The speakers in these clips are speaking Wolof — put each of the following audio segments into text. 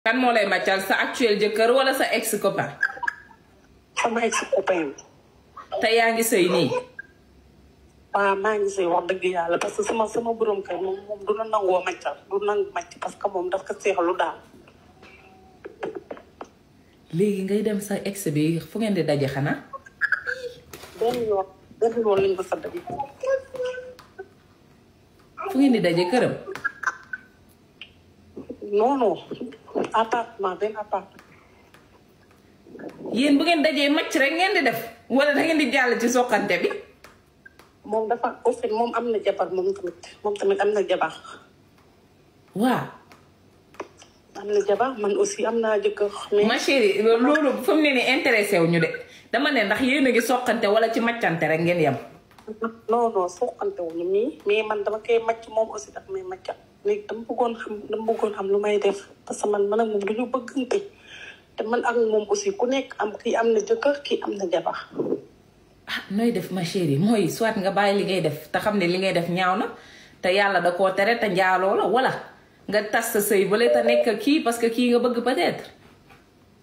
kan moo lay màccal sa actuel jëkkër wala sa ex copain. sama ex copain bi. te yaa ngi sëy nii. waaw maa ngi sëy wax dëgg yàlla parce que sama borom kër moom du na nangoo màccal du nangu màcc parce que moom daf ko seexlu daal. léegi ngay dem sa ex bi fu ngeen di daje xanaa. benn yoon lañ ko sa daje. fu ngeen di daje këram. non appartement benn appartement. yéen bu ngeen dajee màcc rek ngeen di def wala da ngeen di jàll ci soqante bi. moom dafa au fait moom am na jabar moom tamit am na jabar. waaw. am na jabar man aussi am naa jëkkër. ma chérie loolu fu mu ne nii intéressé wu ñu de dama ne ndax yéen a ngi soqante wala ci màccante rek ngeen yem. non soqante wu ñu mais man dama koy màcc moom aussi daf may màccal. léegi dama bëggoon xam lu may def parce que man ak moom du ñu bëggante te man ak moom aussi ku nekk kii am na jëkkër kii am na jabar. ah nooy def ma chérie mooy soit nga bàyyi li ngay def te xam ne li ngay def ñaaw na te yàlla da koo tere te njaaloo la wala nga tas sa sëy bale te nekk kii parce que kii nga bëgg peut-être.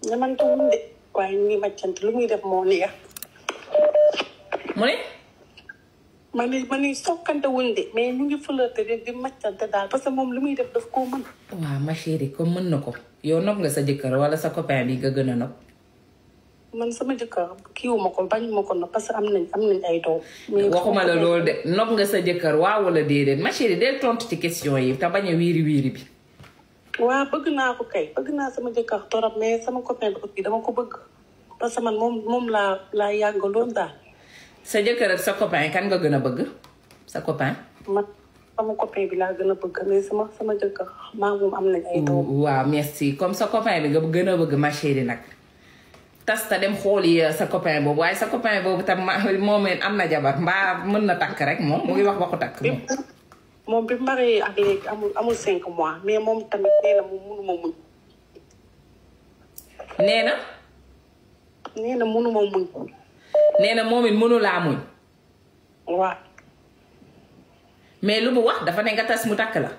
ñamante wuñ de waaye ñu ngi màccante lu muy def moo neex. mu ne. ma ni sokkante wuñ de mais ñu ngi flirté di màccante daal parce que moom lu muy def daf koo mën. waaw ma chérie comme mën na ko yow nopp nga sa jëkkër wala sa copain bi nga gën a nopp. man sama jëkkër kiiwuma ko bañuma ko nopp parce que am nañ ay doom. waxuma la loolu de nopp nga sa jëkkër waaw wala déedéet ma chérie del tontu ci question yi te bañ a wiiri wiiri bi. waaw bëgg naa ko kay bëgg naa sama jëkkër torop mais sama copain bi aussi dama ko bëgg parce que man moom laa yàggaloon daal. sa jëkkër ak sa copain kan nga gën a bëgg sa copain. man sama copain bi laa gën a bëgg mais sama jëkkër maa moom am nañ ay doom. waaw merci comme sa copain bi nga gën a bëgg ma chérie nag. tas ta dem xooli sa copain boobu waaye sa copain boobu tam moom am na jabar mbaa mën na takk rek moom mu ngi wax waxu takk moom. moom bi marié ak léegi amul 5 mois mais moom tamit nee na moom mënuma muñ. nee na. nee na mënuma muñ. nee na moom it mënu laa muñ. waaw. mais lu mu wax dafa ne nga tas mu takk la.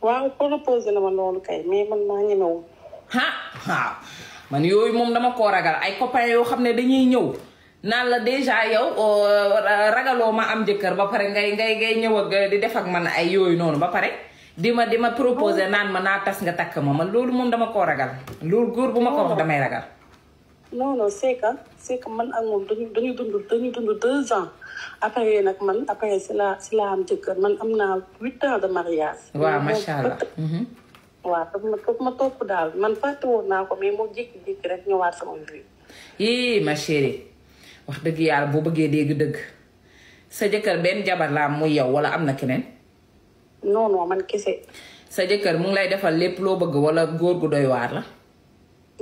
waaw proposé na ma loolu kay mais man maa ñemewul. waaw. man yooyu moom dama koo ragal ay copains yoo xam ne dañuy ñëw naan la déjà yow ragaloo ma am jëkkër ba pare ngay ñëw ak di def ak man ay yooyu noonu ba pare di ma proposer naan ma naa tas nga takk ma man loolu moom dama koo ragal loolu góor bu ma ko wax damay ragal. non c'est que man ak moom dañu dund 2 ans après si la am jëkkër man am naa 8 ans de mariage. waaw macha allah. waaw daf ma topp daal man fàtte woon naa ko mais moo jékki-jékki rek ñëwaat sama vie. yii ma chérie wax dëgg yàlla boo bëggee dégg dëgg sa jëkkër benn jabar la am muy yow wala am na keneen. non man kese. sa jëkkër mu ngi lay defal lépp loo bëgg wala góor gu doy waar la.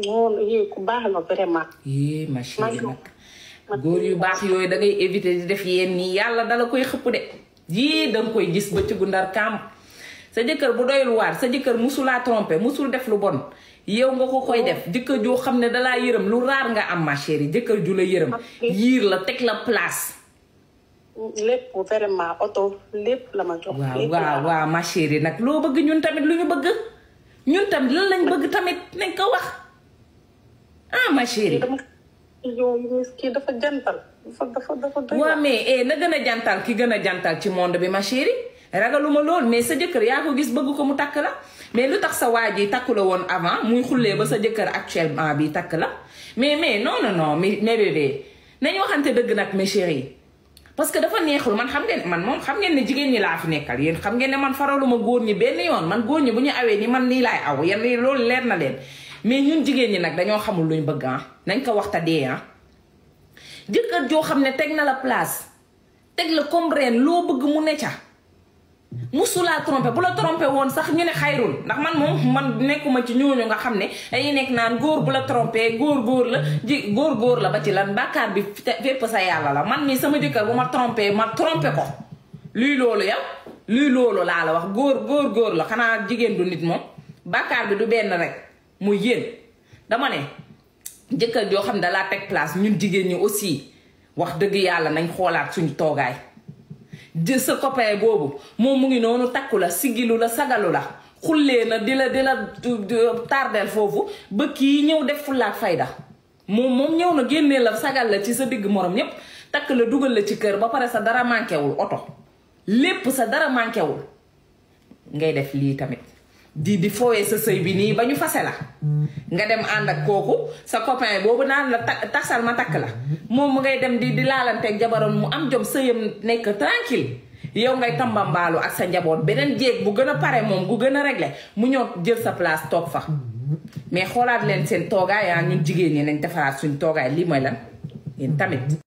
non yii ku baax la vraiment. yii ma chérie nag góor yu baax yooyu da ngay éviter di def yéen nii yàlla dala koy xëpp de yii danga koy gis bëccëgu ndar kaam. sa jëkkër bu doyul waar sa jëkkër musulaa trompé musul def lu bon yow nga ko koy def jëkkër joo xam ne dalaa yërëm lu raar nga am ma chérie jëkkër ju la yërëm yiir la teg la place. lépp vraiment oto lépp la ma jox. waaw ma chérie nag loo bëgg ñun tamit lu ñu bëgg ñun tamit lan lañ bëgg tamit nañ ko wax ma chérie. kii dafa jantal dafa doy. waaw mais na gën a jantal ki gën a jantal ci monde bi ma chérie. ragaluma lool mais sa jëkkër yaa ko gis bëgg ko mu takk la mais lu tax sa waa ji takku la woon avant muy xullee ba sa jëkkër actuellement bi takk la mais non mais bébé nañu waxante dëgg nag mes chéris parce que dafa neexul man xam ngeen man moom xam ngeen ne jigéen ñi laa fi nekkal yéen xam ngeen ne man faraluma góor ñi benn yoon man góor ñi bu ñu awee ni man nii laay aw yéen loolu leer na leen mais ñun jigéen ñi nag dañoo xamul luñ bëgg nañ ko waxta dee jëkkër joo xam ne teg na la place teg la comme reen loo bëgg mu ne ca musulaa trompé bu la trompé woon sax ñu ne xayrul ndax man nekkuma ci ñooñu nga xam ne dañuy nekk naan góor bu la trompé góor la góor la ba ci lan bàkkaar bi fépp sa yàlla la man mii sama jëkkër bu ma trompé ko luy loolu yow luy loolu laa la wax góor la xanaa jigéen du nit moom bàkkaar bi du benn rek muy yéen dama ne jëkkër joo xam ne dalaa teg place ñun jigéen ñi aussi wax dëgg yàlla nañ xoolaat suñu toogaay jël sa copain boobu moom mu ngi noonu takku la siggilu la sagalu la xullee na di la tardel foofu ba kii ñëw def fullaak fayda moom ñëw na génnee la sagal la ci sa digg morom ñépp takk la dugal la ci kër ba pare sa dara manquéwul oto lépp sa dara manquéwul ngay def lii tamit di fowee sa sëy bi nii ba ñu fase la nga dem ànd ak kooku sa copain boobu naan la tasal ma takk la moom mu ngay dem di laalanteeg jabaroon mu am jom sëyam nekk tranquille yow ngay tambambaalu ak sa njaboot beneen jéeg bu gën a pare moom gu gën a réglé mu ñëw jël sa place toog fa mais xoolaat leen seen toogaay yaa ñun jigéen ñi nañ defaraat suñ toogaay lii mooy lan yéen tamit